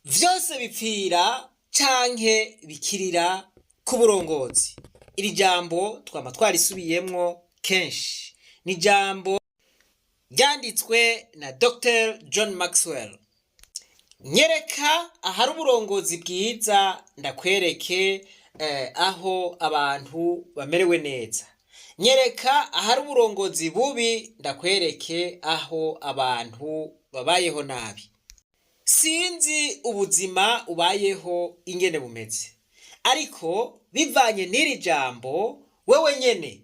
Vyose bipfira canke bikirira ku burongozi. Iri jambo twama twarisubiyemwo kenshi. Ni ijambo ryanditswe na Dr John Maxwell. Nyereka ahari uburongozi bwiza ndakwereke aho abantu bamerewe neza. Nyereka ahari uburongozi bubi ndakwereke aho abantu babayeho nabi. Sinzi ubuzima ubayeho ingene bumeze, ariko bivanye n'iri jambo, wewe nyene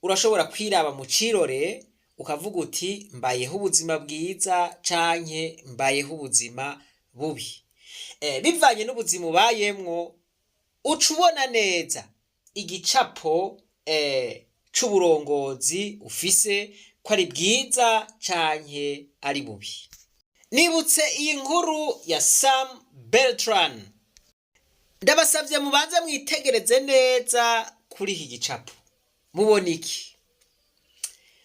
urashobora kwiraba mu cirore ukavuga uti: "Mbayeho ubuzima bwiza canke mbayeho ubuzima bubi." Bivanye n'ubuzima ubayemwo, uca ubona neza igicapo c'uburongozi ufise ko ari bwiza canke ari bubi. Nibutse iyi nkuru ya Sam Bertrand. Ndabasavye mubanze mwitegereze neza kuri iki gicapo. Mubona iki?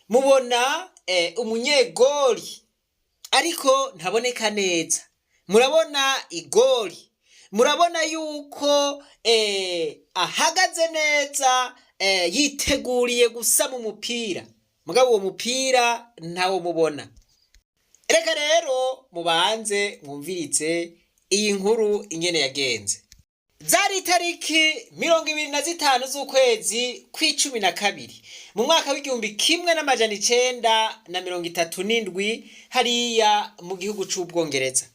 Mubona umunyegori, ariko ntaboneka neza. Murabona igori, murabona yuko ahagaze neza, yiteguriye gusama umupira, mugabo uwo mupira ntawo mubona. Reka rero mubanze mwumvirize iyi nkuru ingene yagenze. Zari itariki 25 z'ukwezi kw'12 mu mwaka w'1937, hariya mu gihugu c'Ubwongereza.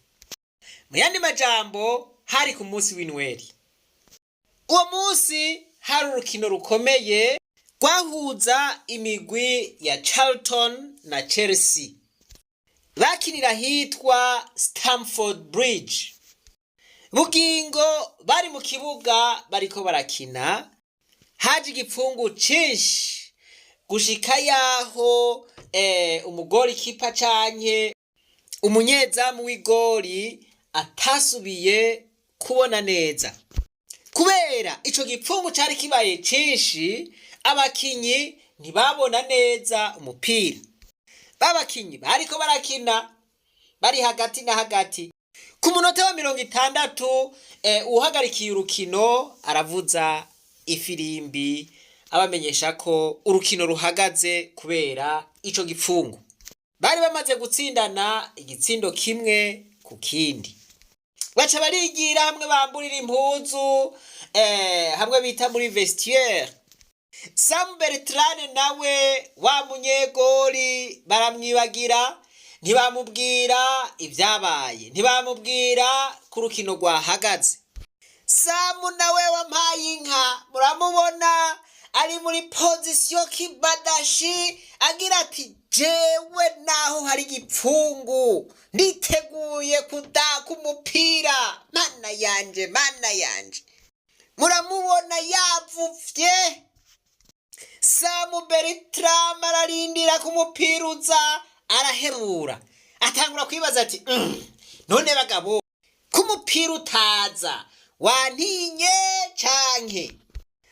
Mu yandi majambo, hari ku munsi w'Inweri. Uwo munsi hari urukino rukomeye rwahuza imigwi ya Charlton na Chelsea. Bakinira ahitwa Stamford Bridge. Bugingo bari mu kibuga bariko barakina, haje igipfungu cinshi gushika yaho umugorikipa canke umunyezamu w'igori atasubiye kubona neza kubera ico gipfungu cari kibaye cinshi. Abakinyi ntibabona neza umupira. Babakinyi bariko barakina bari hagati na hagati. Ku munota wa 60, uwuhagarikiye urukino aravuza ifirimbi abamenyesha ko urukino ruhagaze kubera ico gipfungu. Bari bamaze gutsindana igitsindo 1-1. Baca barigira hamwe bamburira impuzu, hamwe bita muri vestiaire. Sam Bertrand nawe wa munyegori baramwibagira, ntibamubwira ibyabaye, ntibamubwira ko urukino rwahagaze. Samu nawe wampaye inka, muramubona ari muri position kibadashi, agira ati: "Jewe naho hari igipfungu nditeguye kudaka umupira. Mana yanje, mana yanje!" Muramubona yavuvye. Samu Bertrand ararindira ku mupira uza, arahebura, atangura kwibaza ati: None bagabo, ko umupira utaza, wantinye canke?"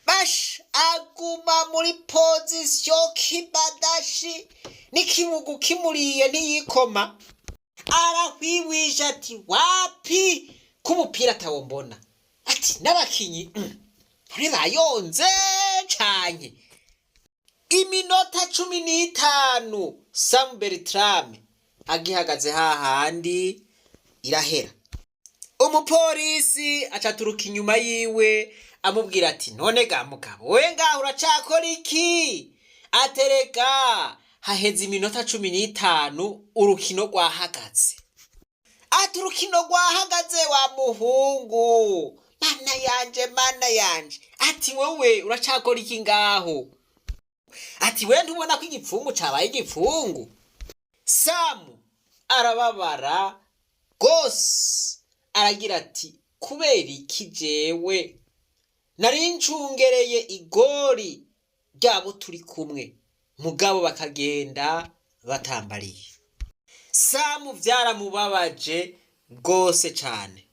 Basha aguma muri position kibadashi, n'ikibugu kimuriye ntiyikoma. Arahwihwisha ati: "Wapi, ko umupira atawombona?" Ati: "N'abakinyi none bayonze canke?" Iminota 15 Sam Bertrand agihagaze hahandi irahera. Umupolisi acaturuka inyuma yiwe amubwira ati: "None ga mugabo we, ngaho uracakora iki?" Atereka haheze iminota 15, urukino rwahagaze. Ati: "Urukino rwahagaze wa muhungu. Mana yanje, mana yanje!" Ati: "Wewe uracakora iki ngaho?" Ati: "We ntubona ko igipfungu cabaye igipfungu?" Samu arababara rwose, aragira ati: "Kubera iki jewe nari ncungereye igori ryabo turi kumwe, mugabo bakagenda batambariye?" Samu byaramubabaje rwose cane.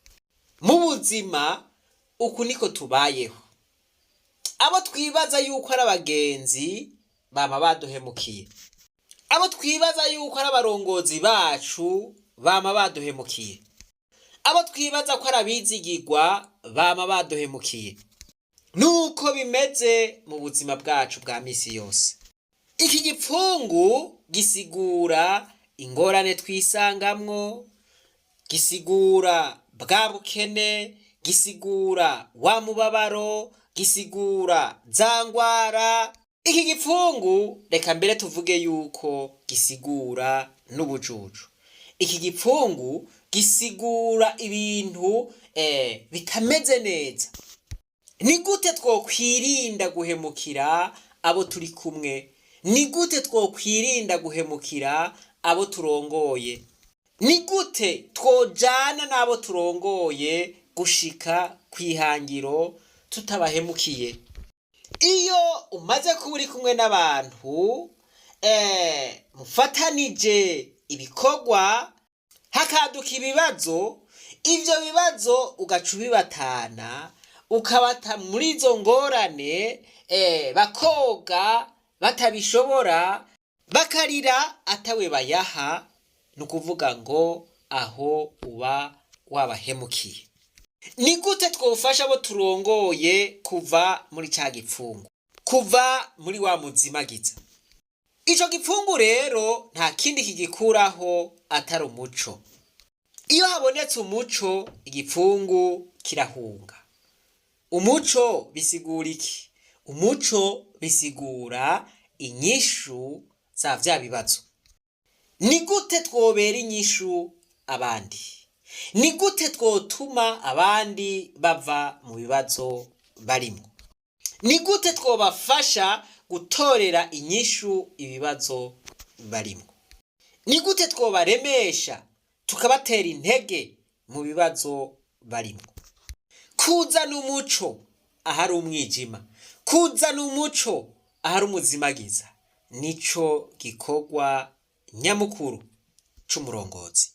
Mu buzima uku niko tubayeho. Abo twibaza yuko ari abagenzi bama baduhemukiye. Abo twibaza yuko ari abarongozi bacu bama baduhemukiye. Abo twibaza ko ari abizigirwa bama baduhemukiye. Nuko bimeze mu buzima bwacu bwa misi yose. Iki gipfungu gisigura ingorane twisangamwo, gisigura bwa bukene, gisigura wa mubabaro, gisigura za ngwara. Iki gipfungu reka mbere tuvuge yuko gisigura n'ubujuju. Iki gipfungu gisigura ibintu bitameze neza. Ni gute twokwirinda guhemukira abo turi kumwe? Ni gute twokwirinda guhemukira abo turongoye? Ni gute twojana n'abo turongoye gushika kw'ihangiro tutabahemukiye? Iyo umaze kuba uri kumwe n'abantu mufatanije ibikorwa, hakaduka ibibazo, ivyo bibazo ugaca ubibatana, ukabata muri izo ngorane, bakoga batabishobora, bakarira atawe bayaha, ni ukuvuga ngo aho uba wabahemukiye. Ni gute twofasha abo turongoye kuva muri ca gipfungu, kuva muri wa muzimagiza? Ico gipfungu rero nta kindi kigikuraho atari umuco. Iyo habonetse umuco, igipfungu kirahunga. Umuco bisigura iki? Umuco bisigura inyishu za vya bibazo. Ni gute twobera inyishu abandi? Ni gute twotuma abandi bava mu bibazo barimwo? Ni gute twobafasha gutorera inyishu ibibazo barimwo? Ni gute twobaremesha tukabatera intege mu bibazo barimwo? Kuzana umuco ahari umwijima, kuzana umuco ahari umuzimagiza, nico gikorwa nyamukuru c'umurongozi.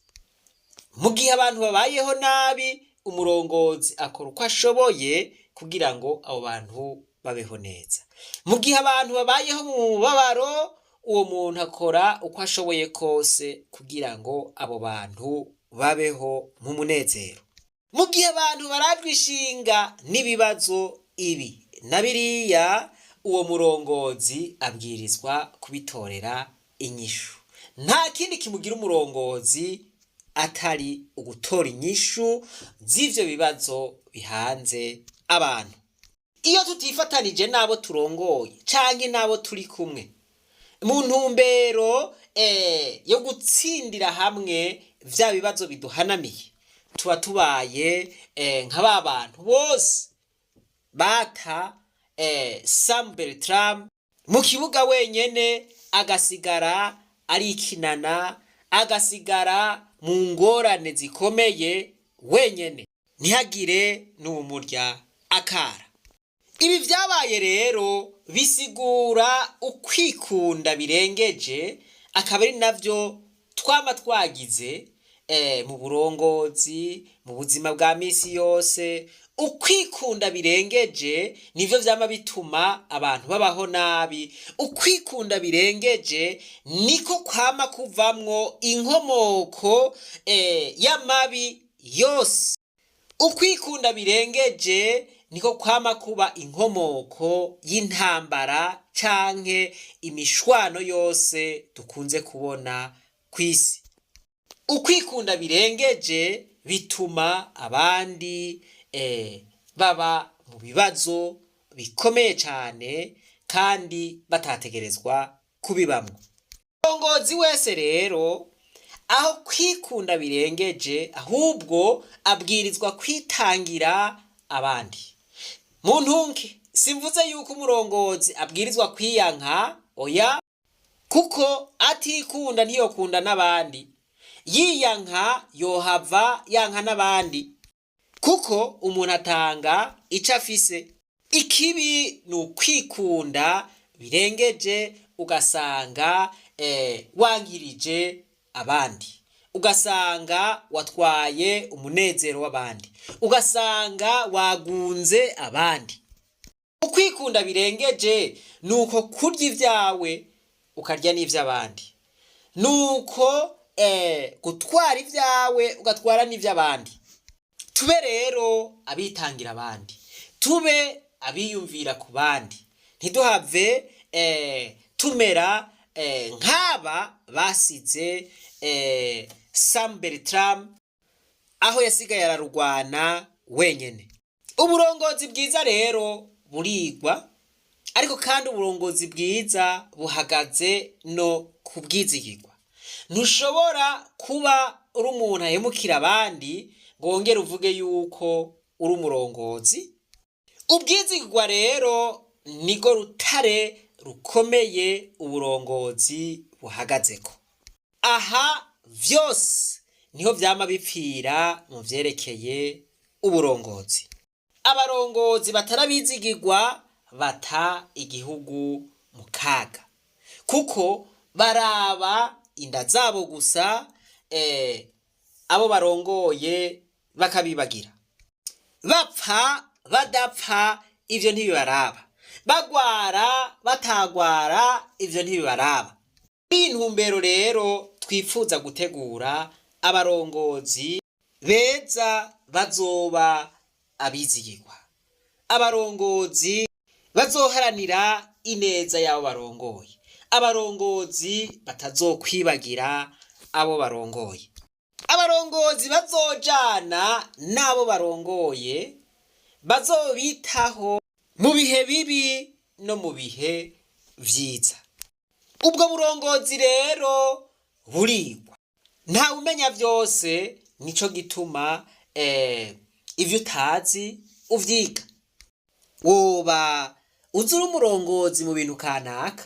Mu gihe abantu babayeho nabi, umurongozi akora uko ashoboye kugira ngo abo bantu babeho neza. Mu gihe abantu babayeho mu mubabaro, uwo muntu akora uko ashoboye kose kugira ngo abo bantu babeho mu munezero. Mu gihe abantu barajwe ishinga n'ibibazo ibi na biriya, uwo murongozi abwirizwa kubitorera inyishu. Nta kindi kimugira umurongozi atari ugutora inyishu z'ivyo bibazo bihanze abantu. Iyo tutifatanije n'abo turongoye canke n'abo turi kumwe mu ntumbero yo gutsindira hamwe vya bibazo biduhanamiye, tuba tubaye nka ba bantu bose bata Sam Bertram mu kibuga wenyene, agasigara arikinana, agasigara mu ngorane zikomeye wenyene, ntihagire n'uwumurya akara. Ibi vyabaye rero bisigura ukwikunda birengeje, akaba ari navyo twama twagize mu burongozi, mu buzima bwa misi yose. Ukwikunda birengeje nivyo vyama bituma abantu babaho nabi. Ukwikunda birengeje niko kwama kuvamwo inkomoko y'amabi yose. Ukwikunda birengeje niko kwama kuba inkomoko y'intambara canke imishwano yose dukunze kubona kw'isi. Ukwikunda birengeje bituma abandi baba mu bibazo bikomeye cane kandi batategerezwa kubibamwo. Umurongozi wese rero aho kwikunda birengeje, ahubwo abwirizwa kwitangira abandi. Mu ntunke simvuze yuko umurongozi abwirizwa kwiyanka, oya, kuko atikunda ntiyokunda n'abandi. Yiyanka yohava yanka n'abandi, kuko umuntu atanga ico afise. Ikibi ni ukwikunda birengeje, ugasanga wangirije abandi, ugasanga watwaye umunezero w'abandi, ugasanga wagunze abandi. Ukwikunda birengeje ni uko kurya ibyawe ukarya n'ivy'abandi, ni uko gutwara ibyawe ugatwara n'ivy'abandi. Tube rero abitangira abandi, tube abiyumvira ku bandi, ntiduhave tumera nk'aba basize Sam Bertram aho yasigaye ararugwana wenyene. Uburongozi bwiza rero burigwa, ariko kandi uburongozi bwiza buhagaze no ku bwizigirwa. Ntushobora kuba uri umuntu ahemukira abandi ngo wongere uvuge yuko uri umurongozi. Ubwizigirwa rero nirwo rutare rukomeye uburongozi buhagazeko. Aha vyose niho vyama bipfira mu vyerekeye uburongozi. Abarongozi batarabizigirwa bata igihugu mu kaga, kuko baraba inda zabo gusa, abo barongoye bakabibagira. Bapfa badapfa ivyo ntibibaraba, bagwara batagwara ivyo ntibibaraba. Muri iyi ntumbero rero twifuza gutegura abarongozi beza bazoba abizigirwa, abarongozi bazoharanira ineza y'abo barongoye, abarongozi batazokwibagira abo barongoye, abarongozi bazojana n'abo barongoye, bazobitaho mu bihe bibi no mu bihe vyiza. Ubwo burongozi rero burigwa, ntawe umenya vyose, nico gituma ivyo utazi uvyiga. Woba uzi uri umurongozi mu bintu kanaka,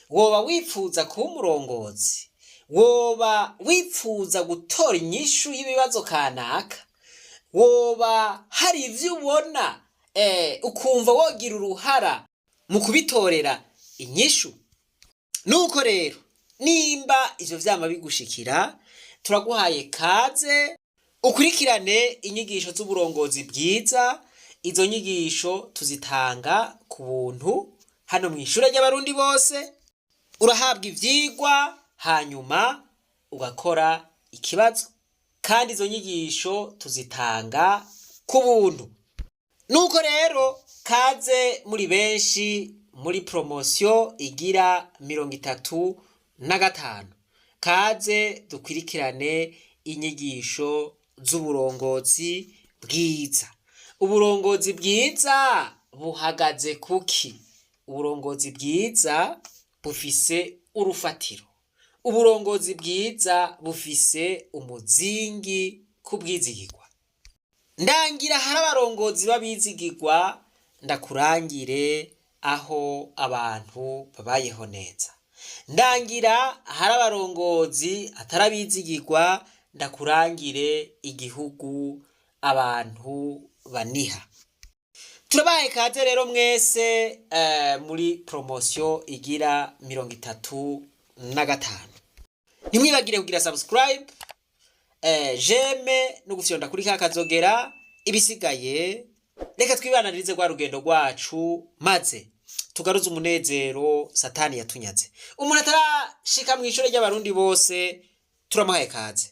woba wifuza kuba umurongozi, woba wifuza gutora inyishu y'ibibazo kanaka, woba hari ivyo ubona ukumva wogira uruhara mu kubitorera inyishu. Nuko rero nimba ivyo vyama bigushikira, turaguhaye kaze ukurikirane inyigisho z'uburongozi bwiza. Izo nyigisho tuzitanga ku buntu hano mw'ishure ry'Abarundi bose. Urahabwa ivyigwa hanyuma ugakora ikibazo, kandi izo nyigisho tuzitanga ku buntu. Nuko rero kaze muri benshi muri poromosiyo igira 35. Kaze dukurikirane inyigisho z'uburongozi bwiza. Uburongozi bwiza buhagaze kuki? Uburongozi bwiza bufise urufatiro, uburongozi bwiza bufise umuzingi k'ubwizigirwa. Ndangira hari abarongozi b'abizigirwa, ndakurangire aho abantu babayeho neza. Ndangira hari abarongozi atarabizigirwa, ndakurangire igihugu abantu baniha. Turabaye kaze rero mwese muri poromosiyo igira 35. Ntimwibagire kugira subscribe, j'aime no gufyonda kuri ka kazogera. Ibisigaye reka twibananirize rwa rugendo rwacu, maze tugaruze umunezero Satani yatunyaze. Umuntu atarashika mu ishure ry'Abarundi bose, turamuhaye kaze.